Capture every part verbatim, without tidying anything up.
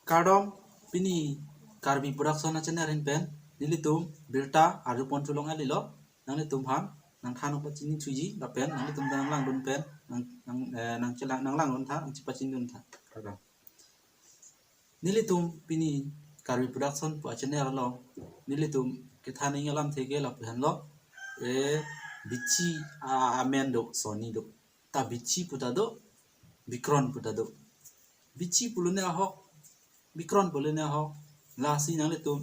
Kardom, pini Karbi Production a channel ahin pen nelitum birta arjupon thu longle lo. Nanglitum aphan nangthan nangpachini thuji lapen nanglitum ta nanglangdun pen nang nang eh, nangchelang nanglangdun tha, nangchepachini dun tha. Kardom. Nelitum pini Karbi Production pu a channel along nelitum kethan nangji alamthe ke lapu henlo. Eh, bithi a amen do, sonni do. Ta bithi pu ta do, bikron pu ta do. Bithi pulo ne ahok, bikron pulo ne ahok. Lasi nanglitum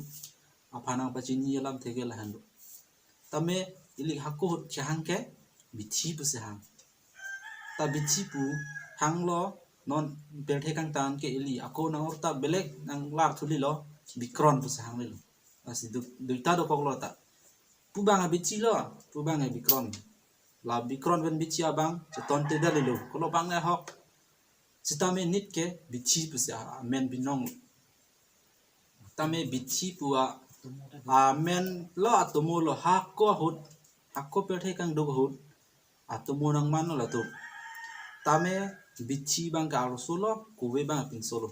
aphan nangpachini alamthe ke lahenlo. Tame ili hako ahut kehang ke bithi pusi hang. Ta bithi pu hanglo, non pirthe kangtan ke ili ako nang-or ta belek nanglar thuli lo, bikron pusi hanglo. Lasi du, duita dokoklo ta. Pu abang a bithi lo, pu abang a bikron. La bikron pen bithi abang cheton te dali lo. Kolo abang le ahok. Sitame nit ke bithi pusi a amen binong. Tame bithi pu a amen lo, atomo lo, hako ahut, hako pirthe kangduk ahut atomo nangmanlo latum. Tame bithi abang ke arloso lo, kove abang pinso lo.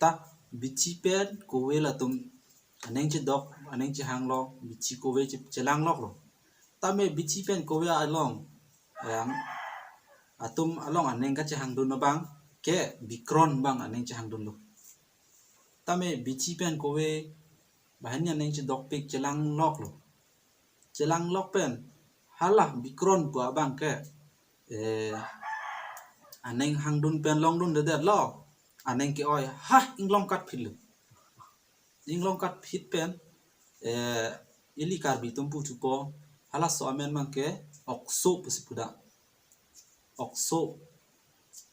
Ta bithi pen kove latum aning chedok, aning chehanglo, bithi kove che- chelangloklo. Tame bithi pen kove along, yang atum along aning kachehangdun abang ke bikron abang aning chehangdunlo. Tame bithi pen kove banghini aning chedokpik chelangloklo. Chelanglok pen hala bikron pu abang ke, eh, aning hangdun pen longdundedetlo. Aning ke-oi ha inglong katphitlo. Inglong katphit pen, eh, ili Karbi atum pu thupo, halaso amen abang ke okso pusi pu da. Okso.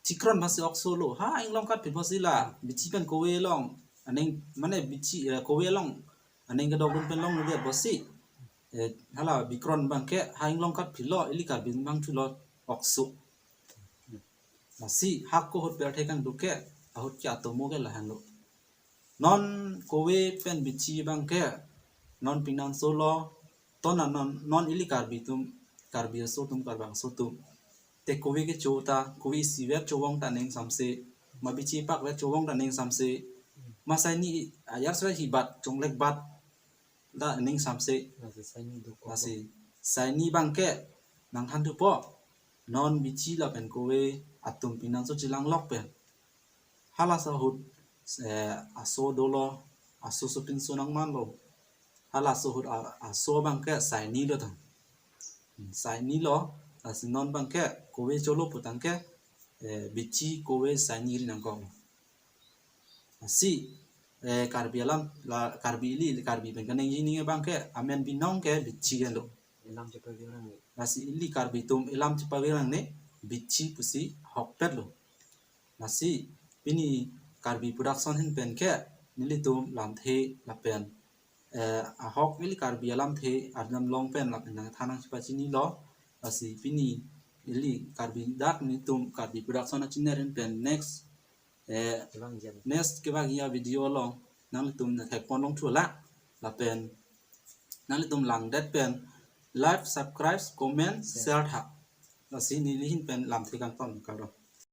Chikron masi okso lo. Ha inglong katphit pusi la bithi pen kove along aning, mane bithi, eh, kove along aning kedokdun pen longledet pusi, eh, hala bikron abang ke ha inglong katphitlo, ili Karbi abang thulo okso. Lasi hako ahut pirthe kangduk ke ahut ke atomo ke lahenlo. Non kove pen bithi abang ke non pinangso lo, ton non, non ili Karbi atum, Karbi aso atum, Karbangso atum. Te kove kecho ta, kove isivet chovong ta aning samse, ma bithi pakvet chovong ta aning samse, ma saini ayar soi hibat, chonglek bat ta aning samse. Lasi saini dokok. Lasi saini abang ke nangthan thupo, non bithi lapen kove atum pinangso chelanglok pen halaso ahut, eh, aso dolo, aso so pinso nangmanlo. Halaso ahut a- aso abang ke saini lo tang. Hmm, saini lo, lasi non abang ke kove cholo putang ke, eh, bithi kove saini ri nangkok. Lasi, eh, Karbi alam, la Karbi ili, Karbi pen kaningje nangji abang ke amen binong ke bithi henlo. Elam chepavirang ne. Lasi ili Karbi atum elam chepavirang ne, bithi pusi ahokpetlo. Lasi pini Karbi Production ahin pen ke nelitum lamthe lapen, eh, ahok ili Karbi alamthe arnam long pen lapen nangthan nangchepachinilo. Lasi pini ili Karbi dak nelitum Karbi Production a channel ahin pen next, eh, kevangji a next kevangji a video along nanglitum nangthekpon longthu la, lapen nanglitum langdet pen like, subscribe, comment, share tha. Lasi neli ahin pen lamthe kangton, kardom.